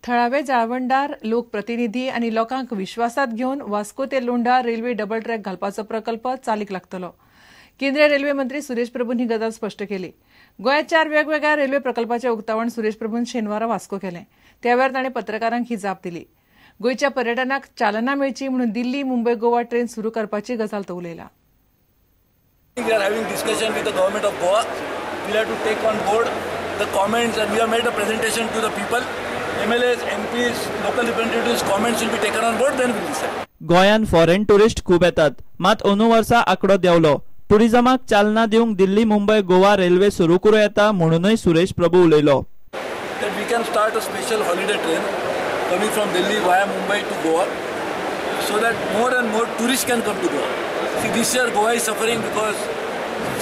थळावे जाळवणदार, लोकप्रतिनिधी आनी लोकांक विश्वासात घेवन वास्को ते लोंढा रेल्वे डबल ट्रॅक घालपाचो प्रकल्प चालीक लागतलो. केंद्रीय रेल्वे मंत्री सुरेश प्रभून ही गजाल स्पश्ट केली. गोंयांत 4 वेगवेगळ्या रेल्वे प्रकल्पाचें उक्तावण सुरेश प्रभून शेनवारा वास्को केलें. त्या वेळार ताणें पत्रकारांक ही जाप दिली. गोंयच्या पर्यटनाक चालना मेळची म्हणून दिल्ली मुंबय गोवा ट्रेन सुरू करपाची गजाल तो उलयला. We are having discussion with the government of Goa. We have to take on board the comments and we have made a presentation to the people. MLAs, MPs, local representatives, comments will be taken on board, then we will decide. गोंयांत foreign tourist खूब येतात, मात अंदू वर्सा आंकडो देंवलो. टुरिझमाक चालना दिवंक दिल्ली मुंबय गोवा रेल्वे सुरू करूं येता म्हणूनय सुरेश प्रभू उलयलो. That we can start a special holiday train coming from Delhi via Mumbai to Goa, so that more and more tourists can come to Goa. See, this year Goa is suffering because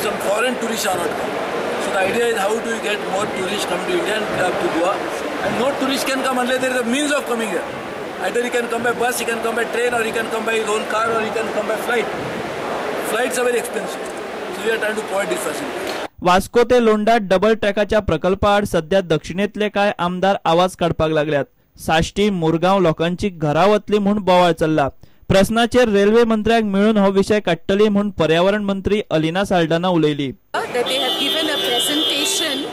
some foreign tourists are not coming. So the idea is how do you get more tourists come to India and to Goa? And no tourist can come unless there is a means of coming here. Either he can come by bus, he can come by train, or he can come by his own car, or he can come by flight. Flights are very expensive. So we are trying to provide this facility. Vasco ते Londa double ट्रॅकाच्या प्रकल्पा आड सध्या दक्षिणेतले काय आमदार आवाज काडपाक लागल्यात. साश्टी मुरगांव लोकांची घरा वतली म्हूण बोवाळ चल्ला. प्रश्नाचेर रेल्वे मंत्र्याक मेळून हो विशय काडटली म्हूण पर्यावरण मंत्री अलिना साल्डाना उलयली. That they have given a presentation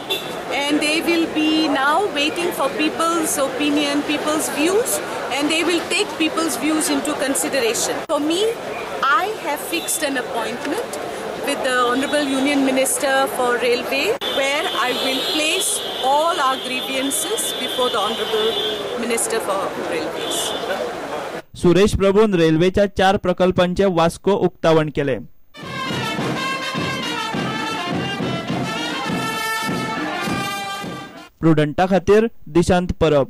and they will be now waiting for people's opinion, people's views, and they will take people's views into consideration. For me, I have fixed an appointment with the Honorable Union Minister for Railway, where I will place all our grievances before the Honorable Minister for Railways. Suresh प्रभून रेल्वेच्या 4 प्रकल्पांचे वास्को उक्तावण केले. प्रुडंटा खातीर दिशांत परब.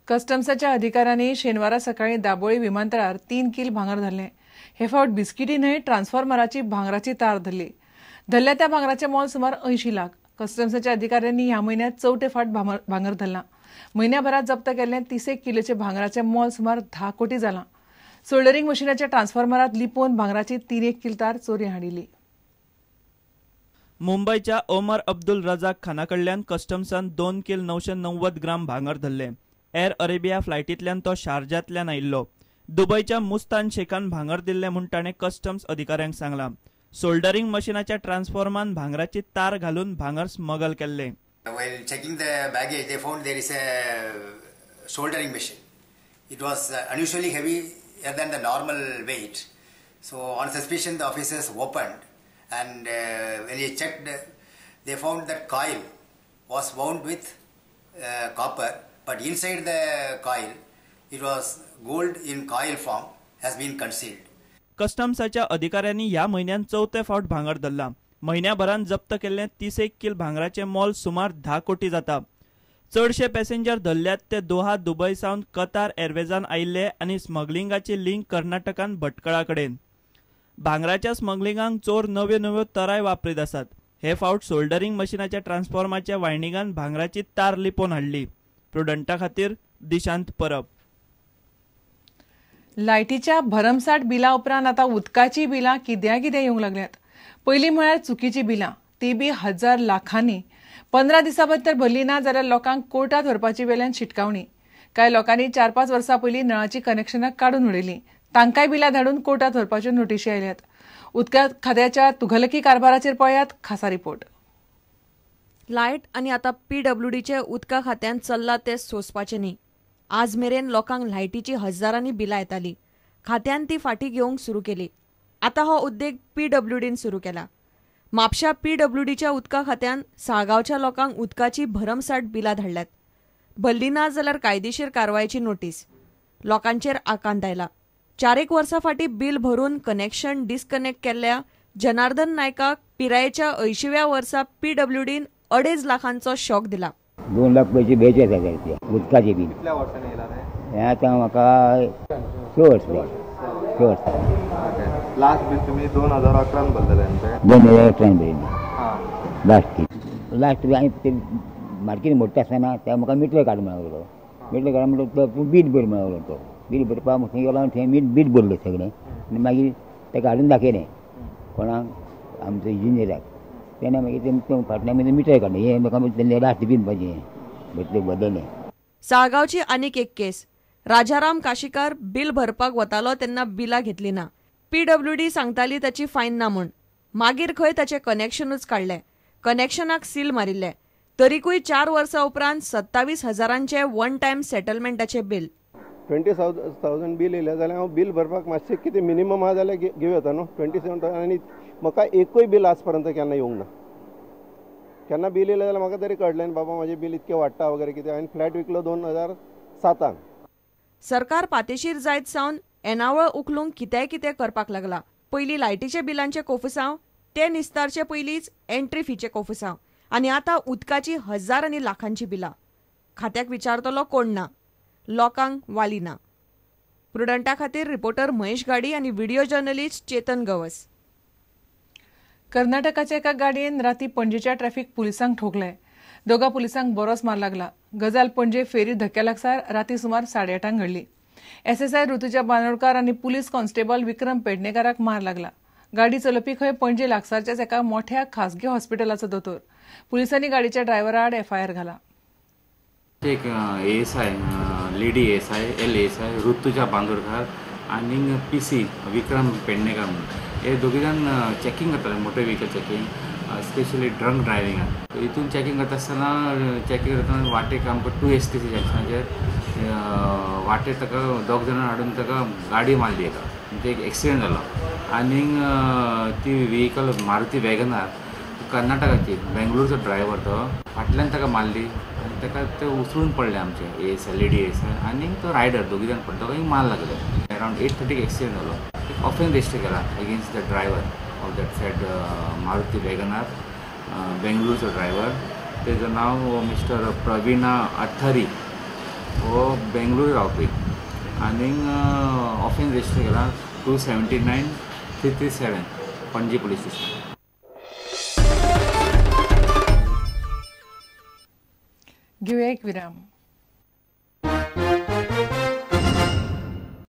कस्टम्साच्या अधिकाऱ्यांनी शेनवारा सकाळी दाबोळी विमानतळार 3 कील भांगर धरलें. हे फावट बिस्किटी न्हय, ट्रान्सफॉर्मराची भांगराची तार धरली. धरल्या त्या भांगराचें मोल सुमार 80 लाख. कस्टम्साच्या अधिकाऱ्यांनी ह्या म्हयन्यांत चवथे फावट भांगर धरलां. म्हयन्याभरात जप्त केल्लें 30 किलोचें भांगराचें मोल सुमार 10 कोटी जालां. सोल्डरींग मशिनाच्या ट्रान्सफॉर्मरात लिपोवन भांगराची 3 कील तार चोरी हाडिल्ली. मुंबयच्या ओमर अब्दुल रजाक खाना कडल्यान कस्टम्सान 2 कील 990 ग्राम भांगर धरलें. एअर अरेबिया फ्लायटींतल्यान तो शारजांतल्यान आयिल्लो. दुबयच्या मुस्तान शेखान भांगर दिल्लें म्हूण ताणें कस्टम्स अधिकाऱ्यांक सांगलां. सोल्डरींग मशिनाच्या ट्रान्सफॉर्मान भांगराची तार घालून भांगर स्मगल केल्लें. While checking the baggage, they found there is a soldering machine. It was unusually heavier than the normal weight. So on suspicion, the officers opened and when they checked, they found that coil was wound with copper, but inside the coil, it was gold in coil form has been concealed. कस्टम्साच्या अधिकाऱ्यांनी ह्या म्हयन्यांत चवथे फावट भांगर धरलां. म्हयन्याभरान जप्त केल्लें 30 कील भांगराचें मोल सुमार 10 कोटी जाता. चडशे पॅसेंजर धरल्यात ते दोहा दुबय सावन कतार एअरवेजान आयिल्ले आनी स्मगलिंगाची लिंक कर्नाटकान भटकळा कडेन. भांगराच्या स्मगलिंगांक चोर नव्यो नव्यो तराय वापरीत आसात. हे फावट सोल्डरींग मशिनाच्या ट्रान्सफॉर्माच्या वायंडिंगान भांगराची तार लिपोवन हाडली. प्रुडंटा खातीर दिशांत परब. लायटीच्या भरमसाठ बिलां उपरांत आतां उदकाचीं बिलां कित्या कितें येवंक लागल्यात. पयलीं म्हळ्यार चुकीचीं बिलां, ती बी हजार लाखांनी. 15 दिसां भितर भरली ना जाल्यार लोकांक कोर्टात व्हरपाची वेल्यान शिटकावणी. कांय लोकांनी 4-5 वर्सां पयलीं नळाचीं कनेक्शनां काडून उडयलीं, तांकांय बिलां धाडून कोर्टात व्हरपाच्यो नोटिशी आयल्यात. उदका खात्याच्या तुघलकी कारभाराचेर पळयात खासा रिपोर्ट. लायट आनी आतां पीडब्ल्यूडीचे उदका खात्यान चल्ला तें सोंसपाचें न्ही. आज मेरेन लोकांक लायटीची हजारांनी बिलां येतालीं. खात्यान ती फाटीं घेवंक सुरू केली. आतां हो उद्देग पीडब्ल्यूडीन सुरू केला. म्हापशा पीडब्ल्यूडीच्या उदका खात्यान साळगांवच्या लोकांक उदकाची भरमसाठ बिलां धाडल्यात. भरली ना जाल्यार कायदेशीर कारवायेची नोटीस. लोकांचेर आकांत आयला. 4-1 वर्सां फाटीं बील भरून कनेक्शन डिस्कनेक्ट केल्ल्या जनार्दन नायकाक पिरायेच्या 80व्या वर्सा पीडब्ल्यूडीन 2.5 लाखांचो शॉक दिला. 2 लाख पयशे 42,000 रुपया उदकाचे बील. कितल्या वर्सांनी येयला तें? हें आतां म्हाका 6 वर्सां. 6 वर्सां. लास्ट बील तुमी 2011 भरलेलें न्ही? 2011 भरिल्लें लास्ट बील. लास्ट बील हांवें ते मार्केट मोडटा आसतना ते म्हाका मिटर काड म्हणूंक लागलो. मिटर काड म्हणटलो तूं बील भर म्हणूंक लागलो. तो बील भरपाक थंय गेलो आनी थंय बील भरलें सगळें आनी मागीर ताका हाडून दाखयलें कोणाक, आमच्या इंजिनियराक. तेन्ना मागीर ते फाटल्यान मागीर मिटर काडलें. हें म्हाका लास्ट बील पाहिजे भरलें. साळगांवची आनीक एक केस. राजाराम काशीकार बील भरपाक वतालो तेन्ना बिलां घेतली ना. पीडब्ल्यूडी सांगताली ताची फायन ना म्हूण. मागीर खंय ताचें कनेक्शनूच काडलें. कनेक्शनाक सील मारिल्लें. तरीकूय 4 वर्सां उपरांत 27,000 वन टायम सेटलमेंटाचें बील. 20,000 बील येयलें जाल्यार हांव बील भरपाक मातशें कितें मिनिमम आहा जाल्यार घेवं येता न्हू. 27,000 आनी म्हाका एकूय बील आज पर्यंत केन्ना येवंक ना. केन्ना बील येयलें जाल्यार म्हाका तरी कळटलें बाबा म्हाजें बील इतकें वाडटा वगैरे कितें. हांवें फ्लॅट विकलो 2007. सरकार पातेशीर जायत सावन येणावळ उखलूंक कितेंय कितें करपाक लागला. पयलीं लायटीच्या बिलांचें कोफुसांव, ते निस्तारचे पयलींच एंट्री फीचें कोफुसांव आनी आतां उदकाची हजार आनी लाखांची बिलां. खात्याक विचारतलो कोण ना, लोकांक वाली ना. प्रुडंटा खातीर रिपोर्टर महेश गाडी आनी व्हिडिओ जर्नलिस्ट चेतन गवस. कर्नाटकाच्या एका गाडयेन राती पणजेच्या ट्रॅफिक पुलिसांक ठोकले. दोगा पुलिसांक बरोच मार लागला. गजाल पणजे फेरी धक्क्या लागसार राती सुमार 8:30 घडली. एसएसआय ऋतुजा बांदोडकार आनी पुलीस कॉन्स्टेबल विक्रम पेडणेकाराक मार लागला. गाडी चलोवपी खंय पणजे लागसारच्याच एका मोठ्या खासगी हॉस्पिटलाचो दोतोर. पुलिसांनी गाडीच्या ड्रायव्हरा आड एफआयआर घाला. एक ASI lady ASI L ASI Rutuja Bandodkar आनी पीसी विक्रम पेडणेकर म्हणून हे दोगी जाण चॅकिंग करताले, motor vehicle checking, specially drunk ड्रायव्हिंगान. हितून चॅकिंग करता आसतना वाटेक आमकां 2 STC जंक्शनाचेर वाटेर ताका दोग जाणां हाडून ताका गाडी मारली एका, म्हणजे एक एक्सिडंट जालो. आनीक ती व्हेकल मारुती वॅगनार कर्नाटकाची, बेंगलोरचो ड्रायव्हर तो, फाटल्यान ताका मारली आनी ताका ते उसळून पडले आमचे एएसआय, लेडी एएसआय आनी तो रायडर, दोगी जाण पडले, दोगांय मार लागले. अरावंड 8:30 एक्सिडंट जालो. एक ऑफेन्स रजिस्टर केला against the driver of that said Maruti WagonR, बेंगलोरचो driver. तेजो नांव मिस्टर प्रवीणा अठ्ठरी, हो बेंगलोर रावपी. आनीक ऑफेन्स रजिस्टर केला 279 337 पणजी पुलीस स्टेशन. घेऊया एक विराम.